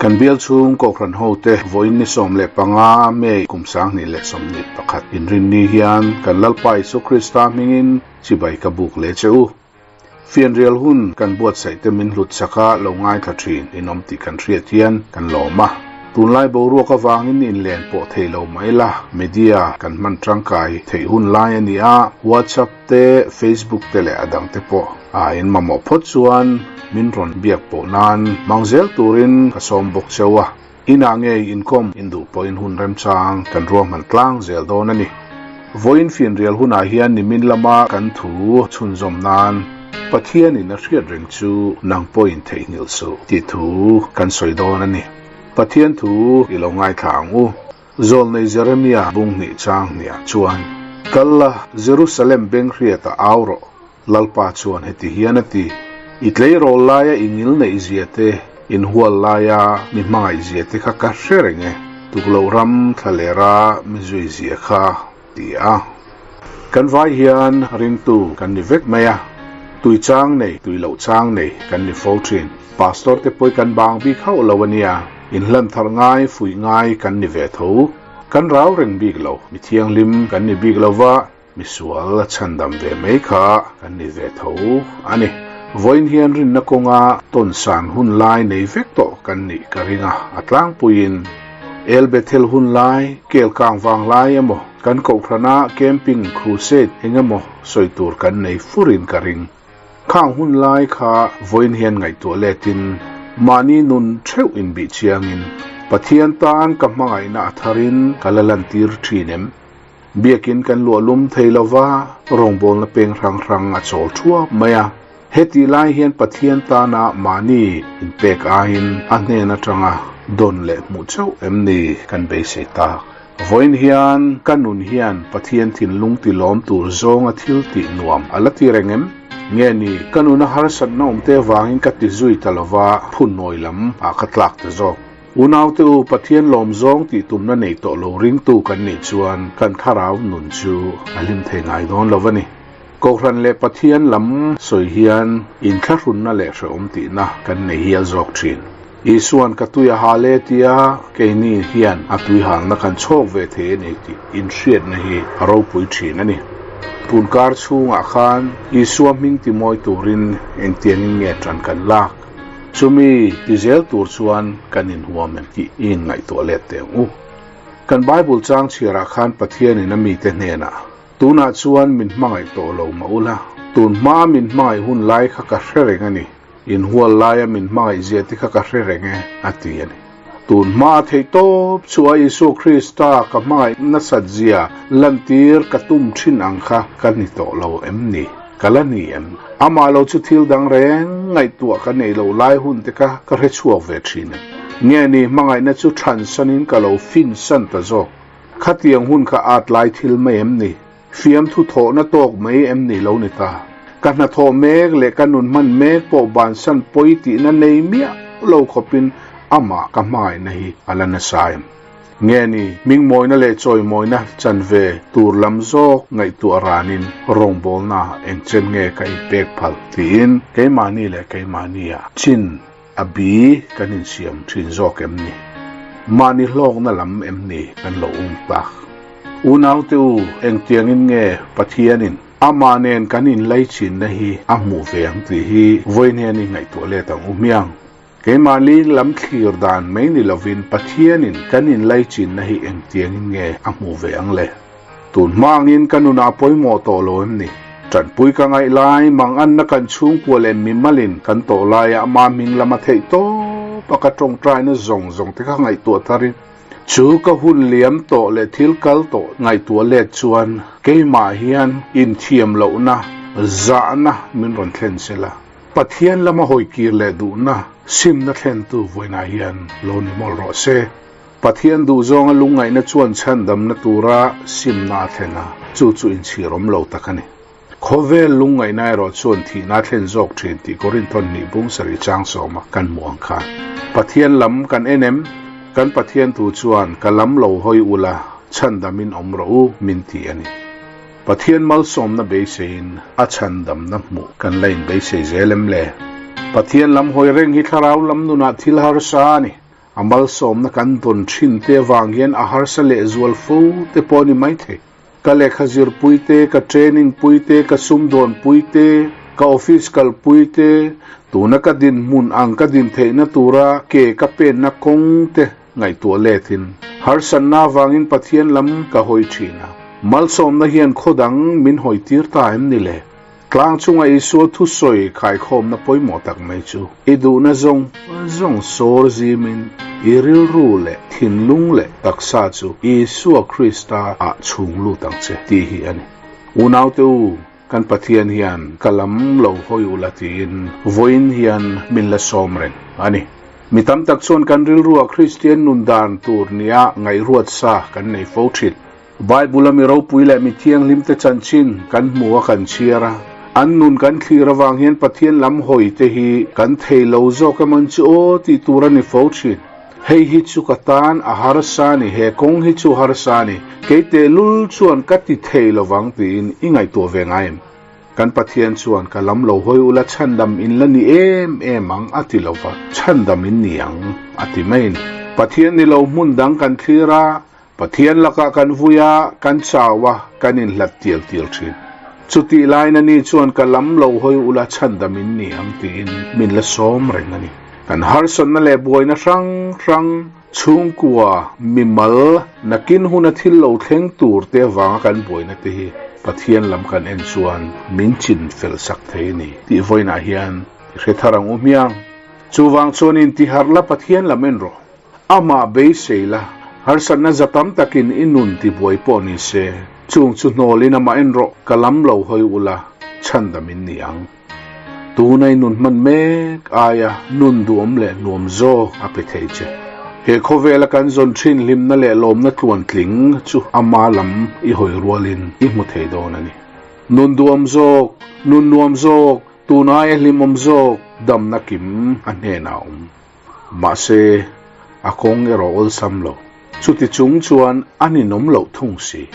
Kan bial chhung Kohhran hote vawiin ni 15 May kum 2021 inrinni hian kan Lalpa Isu Krista hmingin chibai ka buk leh che u. Fianrial hun kan buatsaih te min hlut chak a lo ngaithla thin in awm tih kan hriat hian kan lawm a. Tunlai boruak avangin inlen pawh thei lo mai la, media kan hman tangkai theih hun lai a ni a, WhatsApp te, Facebook te leh a dang te pawh a in mamawh phawt chuan min rawn biak pawh nan hmang zel turin ka sawm bawk cheu a. Inah ngei inkawm induh pawhin hun remchang kan ruahman tlang zel dawn a ni. Vawiin finrial hunah hian nimin lama kan thu chhunzawm nan Pathianin a hriat reng chu nang pawhin theihnghilh suh tih thu kan sawi dawn a ni. Pathian thu i lo ngaithla ang u. Zawlnei Jeremia bung hnih chang hniah chuan, Kal la, Jerusalem beng hriat a au rawh. Lalpa chuan heti hian a ti, I tleirawl laia i ngil neih zia te, in hual laia mi hmangaih zia te kha ka hre reng e, tukloh ram thlalera mi zui zia kha, ti a. Kan vai hian ringtu kan ni vek mai a, tui chang nei, tui loh chang nei kan ni fo thin. Pastor te pawh kan bang bik hauh lo a nia, inhlan thar ngai, fuih ngai kan ni ve tho. Kan rau reng bik lo, mi thianghlim kan ni bik lo va, Misual a chhandam ve mai kha kan ni ve tho a ni. Vawiin hian rinna kawnga tawn san hun lai nei vek tawh kan nih ka ring a, a tlangpuiin El Bethel hun lai, kel kang vang lai emaw, kan kohhrana camping, crusade eng emaw sawi tur kan nei furin ka ring. Khang hun lai kha vawiin hian ngaihtuah letin mahni nun theuh inbih chiangin Pathian tan ka hmangaihna a tharin ka la lantir thin em? Biakin kan luah lum thei lo va, rawngbawlna peng hrang hrang a chawl thuap mai a. Hetih lai hian Pathian tana mahni inpek aiin a hnen atanga dawn leh hmuh chauh em ni kan beisei tak. Vawiin hian ka nun hian Pathian thinlung tilawm tur zawnga thil tih nuam a la ti reng em? Nge ni, ka nuna harsatna awmte avangin ka ti zui ta lo va, phunnawi lam ah ka tlak ta zawk. Unaute u, Pathian lawm zawng tih tumna nei tawh lo ringtu kan nih chuan kan thlarau nun chu a hlim thei ngai dawn lo a ni. Kohhran leh Pathian lam sawi hian inthlahrunna leh hrehawm tihna kan nei hial zawk thin. Isuan ka tui a hal e tia keini hian a tui halna kan chhawk ve thei a ni tih inhriatna hi a ropui thin a ni. Tunkar chhungah khan Isua hming timawi turin engtiangin nge tan kan lak? Chumi ti zel tur chuan kan inhuam em tih i inngaihtuah let teh ang u. Kan Bible chang chhiarah khan Pathianin a mite hnenah, Tunah chuan min hmangaih tawh lo mah ula, tun hmaa min hmangaih hun lai kha ka hre reng a ni, inhual laia min hmangaih zia te kha ka hre reng e, a ti a ni. Tun hmaa theih tawp chu a Isua Krista ka hmangaih nasat zia lantir ka tum thin ang kha ka ni tawh lo em ni? Ka la ni em? Amah lo chu thil dang reng ngaihtuah ka neih loh lai hun te kha ka hre chhuak ve thin em? Nge ni hmangaihna chu thansanin ka lo finsan ta zawk? Khatiang hun kha at lai thil mai em ni? Fiamthu thawhna tawk mai em ni lo ni ta? Ka hnathawh mek leh ka nun hman mek pawh bansan pawi tihna nei miah lo khawpin amah ka hmangaihna hi a la nasa em? Nge ni, hmingmawina leh chawimawina chanve tur lam zawk ngaihtuah ranin rawngbawlna engchen nge ka inpek phal tiin keimahni leh keimahnia chin a bi kan insiam thin zawk em ni? Mahni hlawkna lam em ni kan lo um tak? Unaute u, engtiangin nge Pathianin amah nen kan inlaichinna hi a hmuh ve ang tih hi vawiin hian i ngaihtuah let ang u hmiang. Keimahni lam thlir dan mai ni lovin Pathianin kan inlaichinna hi engtiangin nge a hmuh ve ang le? Tun hmangin ka nunah pawimawh tawh lo em ni? Tanpui ka ngaih lai, manganna kan chhungkua leh mimalin kan tawh laia ama hming lama theih tawp a ka tawngtaina zawng zawng te kha ngaihtuah tharin chu ka hun liam tawh leh thil kal tawh ngaihtuah let chuan keimah hian inthiam lohna, zahna min rawn thlen sela. Pathian lama hawikir leh duhna simna thlentu vawiinah hian lo ni mawlh rawh se. Pathian duhzawnga lungngaihna chuan chhandamna tura simna a thlen a, chu chu inchhir awm lo tak a ni. Khawvel lungngaihna erawh chuan thihna a thlen zawk thin tih Korinthon hnih bung sarih chang sawma kan hmuh ang khan. Pathian lam kan en em? Kan Pathian thu chuan ka lam lo hawi ula, chhandamin awm rawh u min ti a ni. Pathian malsawmna beiseiin a chhandamna hmuh kan la inbeisei zel em le? Pathian lam hawi reng hi thlarau lam nunah thil harsa a ni. A malsawmna kan dawn thin te avang hian a harsa lehzual fo te pawh a ni maithei. Ka lehkha zirpui te, ka training pui te, ka sumdawn pui te, ka office kalpui te, tuna ka dinhmun ang ka din theihna tura ke ka penna kawng te ngaihtuah letin harsatna avangin Pathian lam ka hawi thin a. Malsawmna hian khaw dang min hawi tir ta em ni le? Tlang chunga Isua thusawi khaikhawmna pawimawh tak mai chu i duhna zawng zawng sawr zimin i rilru leh thinlung leh taksa chu Isua Krista ah chhung lut ang che tih hi a ni. Unaute u, kan Pathian hian ka lam lo hawi ula tiin vawiin hian min la sawm reng a ni. Mi tam tak chuan kan rilrua Kristian nun dan tur nia ngaihruat sa kan nei fo thin. Bible-a mi ropui leh mi thianghlimte chanchin kan hmu a kan chhiar a, an nun kan thlir avang hian Pathian lam hawi te hi kan thei lo zawk emaw chu aw tih tur a ni fo thin. Hei hi chu ka tan a harsa a ni, he kawng hi chu harsa a ni, kei tehlul chuan ka ti thei lovang tiin i ngaihtuah ve ngai em? Kan Pathian chuan ka lam lo hawi ula chhandam in la ni em em ang a ti lova, chhandam in ni ang a ti mai a ni. Pathian ni lo hmun dang kan thlir a, Pathian lakah kan vui a, kan chau a, kan inhlat tial tial thin. Chutih laiin ani chuan ka lam lo hawi ula chhandam in ni ang tiin min la sawm reng a ni. Kan harsatna leh buaina hrang hrang, chhungkua, mimal, nakin huna thil lo thleng tur te avanga kan buaina te hi Pathian lam kan en chuan min chin fel sak thei a ni tih vawiinah hian i hre thar ang u hmiang. Chuvang chuan intiharh la Pathian lam en rawh. Amah beisei la, harsatna za tam takin i nun tibuai pawh ni se, chung chu hnawlin amah en rawh, ka lam lo hawi ula, chhandam in ni ang. Tuna i nun hman mek aia nun duhawm leh nuam zawk a pe thei che. He khawvela kan zawn thin hlimna leh lawmna tluantling chu ama lam i hawi rualin i hmu thei dawn a ni. Nun duhawm zawk, nun nuam zawk, tun aia hlimawm zawk damna kim a hnenah a awm. Mahse, a kawng erawh awlsam lo. Chuti chung chuan a ninawm loh thung si.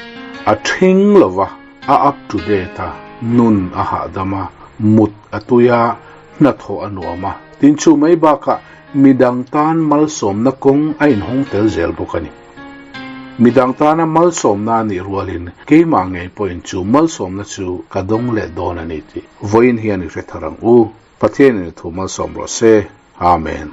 A ṭhing lo va, a up to date a, nun a hahdam a, mut a tui a, hnathawh a nuam a, tin chu mai bakah midang tan malsawmna kawng a inhawng tel zel bawk a ni. Midang tana malsawmna a nih rualin keimah ngei pawhin chu malsawmna chu ka dawng leh dawn a ni tih vawiin hian i hre thar ang u. Pathianin i thu malsawm rawh se. Amen.